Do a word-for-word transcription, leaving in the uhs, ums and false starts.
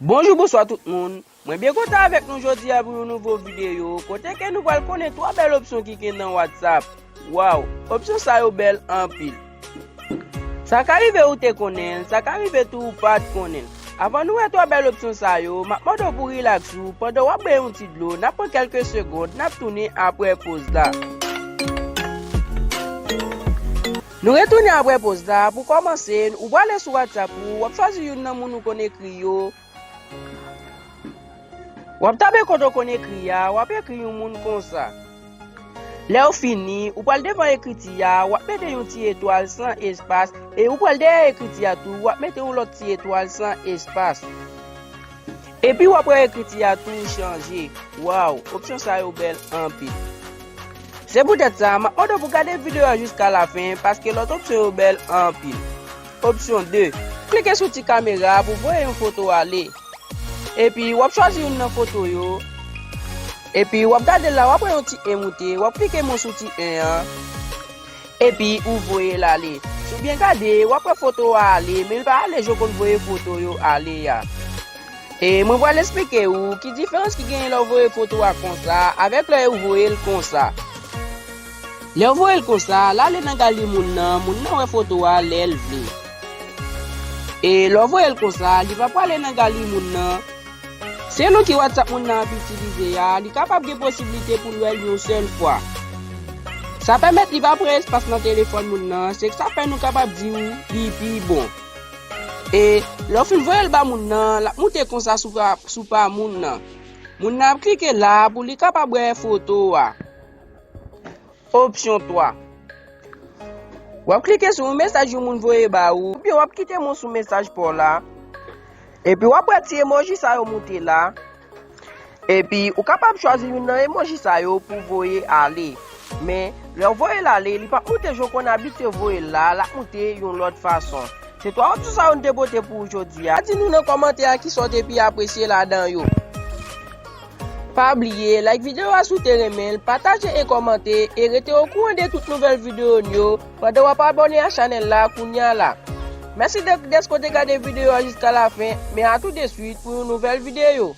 Bonjou, bonswa tout moun. Mwen byen kontan avèk nou jodi a pou yon nouvo videyo, kote ke nou pral konnen twa bèl opsyon ki gen nan WhatsApp. Waw, opsyon sa yo bèl anpil. Sa ka rive ou te konnen l, sa ka rive tou ou pa t konnen l. Avan nou wè twa bèl opsyon sa yo, m ap mande w pou rilaks ou pandan w ap bwè yon ti dlo, n ap pran kèlke segond, n ap tounen apre poz la. Nou retounen apre poz la. Pou kòmanse, ou prale sou WhatsApp ou, w ap chwazi youn nan moun ou konn ekri yo. W ap tape kote w konn ekri a, w ap ekri yon moun konsa. Lè w fini, ou pral devan ekriti a, w ap mete yon ti etwal san espas, e ou pral dèyè ekriti a tou, w ap mete yon lòt ti etwal san espas. Epi w ap wè ekriti a tou chanje. Waw, opsyon sa yo bèl anpil. Se poutèt sa, m ap mande w pou gade videyo a jiska lafen, paske lòt opsyon yo bèl anpil. Opsyon de, klike sou ti kamera pou voye yon foto ale. Epi, w ap chwazi youn nan foto yo. Epi, w ap gade la, w ap wè yon ti en moute, w ap klike mwen sou ti en an. Epi, ou voye l ale. Si w byen gade, w ap wè foto a ale, men l pa ale jan w konn voye foto yo ale a. E mwen pral esplike ou ki diferans ki genyen lè w voye foto a konsa avèk lè w voye l konsa. Lè w voye l konsa, l ale nan galri moun nan, moun nan wè foto a lè l vle. E lè w voye l konsa, li pa prale nan galri moun nan. Selon ki WhatsApp moun nan ap itilize a, li kapab gen posiblite pou l wè l yon sèl fwa. Sa pèmèt li pa pran espas nan telefòn moun nan, se sa k fè nou kapab di w li pi bon. E lè w fin voye l ba moun nan, l ap moute konsa sou pa, sou pa moun nan. Moun nan ap klike la pou li kapab wè foto a. Opsyon twa. W ap klike sou yon mesaj yon moun voye ba ou, oubyen w ap kite m sou mesaj pa w la. Epi w ap wè ti emoji sa yo moute la. Epi ou kapab chwazi youn nan emoji sa yo pou voye ale. Men, lè w voye l ale, li p ap moute jan w konn abitye voye l la, l ap moute yon lòt fason. Se twa opsyon sa yo n te pote pou ou jodi a. Di nou nan kòmantè a kisa w te pi apresye ladan yo. Pa bliye, like videyo a si w te renmen l, pataje e kòmante, e rete okouran de tout nouvèl videyo n yo pandan w ap abòne a chanèl la kounya la. Mèsi de, dèske w te gade videyo a jiska lafen, men a tou de swit pou yon nouvèl videyo.